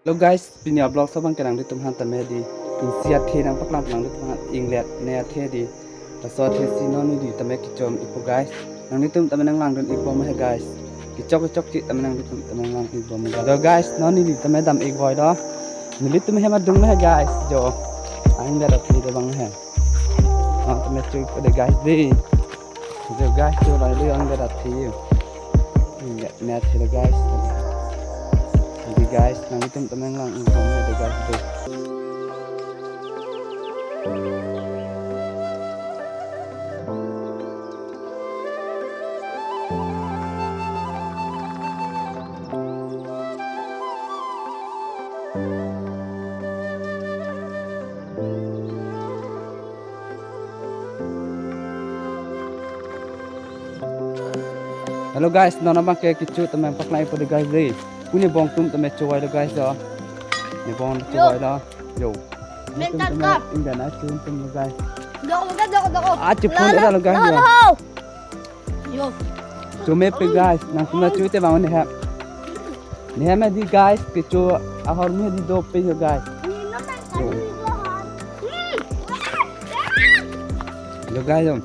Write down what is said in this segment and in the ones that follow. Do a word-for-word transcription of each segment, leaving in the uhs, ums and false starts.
Hello guys, pini a-vlog so abang ke nanglitum aphan tame di, isi athe nangpaklang nanglitum aphan, inglet ne athe di. Laso athe si non neli tame kechom ikpo guys. Nanglitum tame nanglangdun ikbom he guys. Kechok kechok chik tame nanglitum tame nanglang ikbom guys. So guys, non neli tame dam ikboi do. Nelitum hem adung he guys. Jo. Inglet athe do abang he. Ah, tame cho ikpo de guys de. Jo guys, cho lai le inglet athe. Inglet ne athe do guys. Jadi guys, nanglitum tame nanglang ikbom he de guys de. Hello guys, non abang ke kecho tame paklang ikpo de guys de. Puni bong atum tame cho-oi lo guys do. Ne bong cho-oi lo. Yo. Main Netum tame character. Inggan acho atum lo guys. Doko, doko, doko, doko. Ah, chipon Lo, lo, ira lo guys lo, yo. Lo. Yo. Cho mepi guys, nangtum ta cho te bang ne ha. Ne ha me di guys, kecho ahormu di dope yo guys. Yo. Yo guys, yo.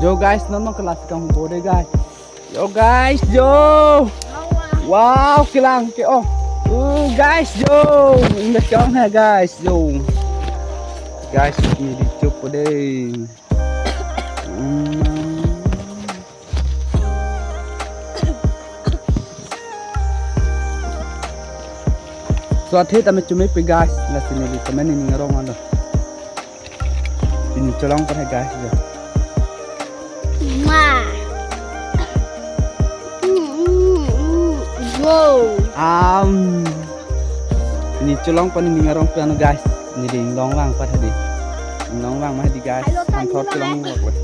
Yo guys, non non kelas kang bo de guys. Yo guys, yo. Wow, kelang ke-ong. Uh, guys, yo. Inglet ke-ong he guys, yo. Guys, neli chopo de. Hmm. So athe tame cho mepi guys, lasi neli tame nening arong alo. Pini cholong pon he guys, yo. Ma. Mm, mm, mm. Wow. Am. Pini cholong pon nening arong piano guys. Neli inglong vang pat hadi. Inglong vang ma hadi guys. Halo, Pangthor thank you, cholong ma. Vang.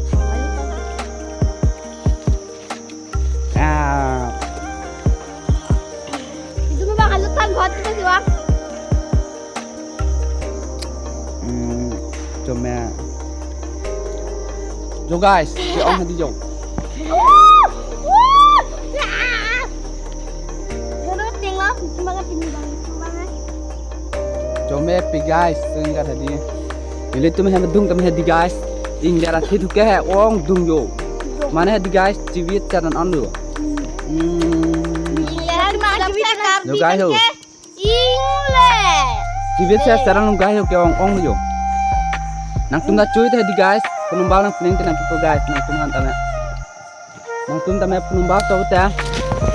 Ah. Itu memang halo tan buat kita sih, Bang. Hmm, cuma. Yo guys, ke-ong hadi yo. Wuh! Wuh! Ah! Dulu tinggal, cuma kan tinggi banget, cuma kan. Cho mepi guys, sehingga tadi. Nelitum hem adung tame hadi guys. Inggar athe thu ke he ongdung yo. Mane hadi guys, chivit charan on lo. Hmm. Inggar athe ma chivit charan. Yo guys, yo. Inggar. Chivit se charan lo guys, yo ke-ong ong yo. Nangtum ta cho te hadi guys. Phone number nangpining te nangkipu guys. Nangtum aphan tame. Nangtum tame phone number to te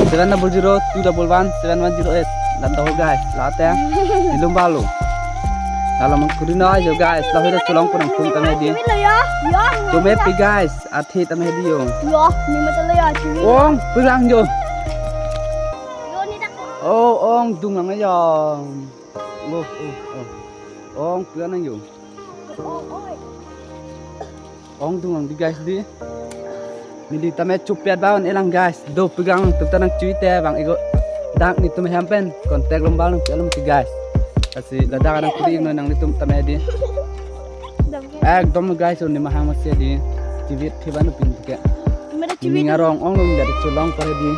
seven double zero two double one seven one zero eight. Dam to guys. Late. Ilum balu. Kalau mengkuri na yo guys. Lahore cholong pon nangtum tame di. Yo, yo. Cho mepi guys. Athe tame di yo. Yo, ni mata lo ya, sini. Ong, pulang yo. Yo, ni dak. Oh, ongdung lang yo. Oh, oh, oh. Ong, pulang yo. Oh, oh. Ongdung lang di guys di. Neli tame chopet ba-un-e lang guys. Dopegang atum ta nangcho te bang ego. Dak netum hem pen contact number nangpi alom ti guys. Lasi ladak nangkuri nang netum tame di. Ekdom guys, un ni mahang masi di. Chivit thiban pin ke. Mada chivit. Nening arong ong lo dari cholong pare di.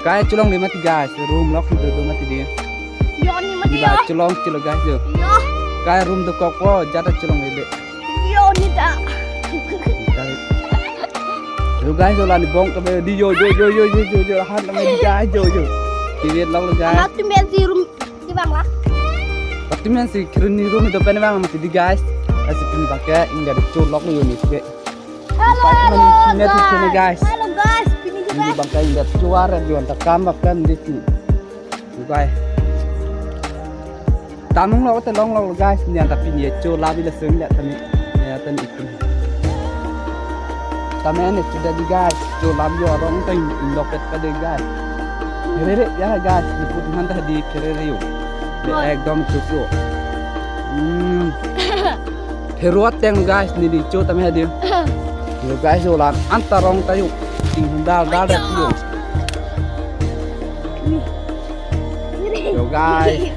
Kai cholong le mati guys, room lock itu tu mati di. Yo, ni mati. Di ba yo. Cholong chilo guys yo. Yo. Kai room dokok po, jada cholong le. Yo, ni ta. Yo guys, yo la ni bong tame di yo, yo, yo, han tame di guys, yo, yo. Chivit lock lo guys. Amat tu mesi room di bang la. Pati men si kiri ni room itu pen bang mati di guys. Asi pini bangke ingat cholok lo yo ni ke. Hello, Pati hello, men sini tu sini guys. Hello guys, pini Ini guys. bangke ingat chuar di wan takam bak plan di tu. Tu guys. Tamung lo te long lo guys. Ni anta pini chola bila seng le tani. Ya tani itu. Tame ne sudah di guys. Chola yo arong tang indok pet ka de guys. Kerere ya guys. Ni put han ta di kerere yo. Di Oi. Ekdom chusu. Hmm. Heruat teng guys ni di cho tame di. Yo guys, yo lan anta rong tayo. Ting hunda da da yo. Yo guys.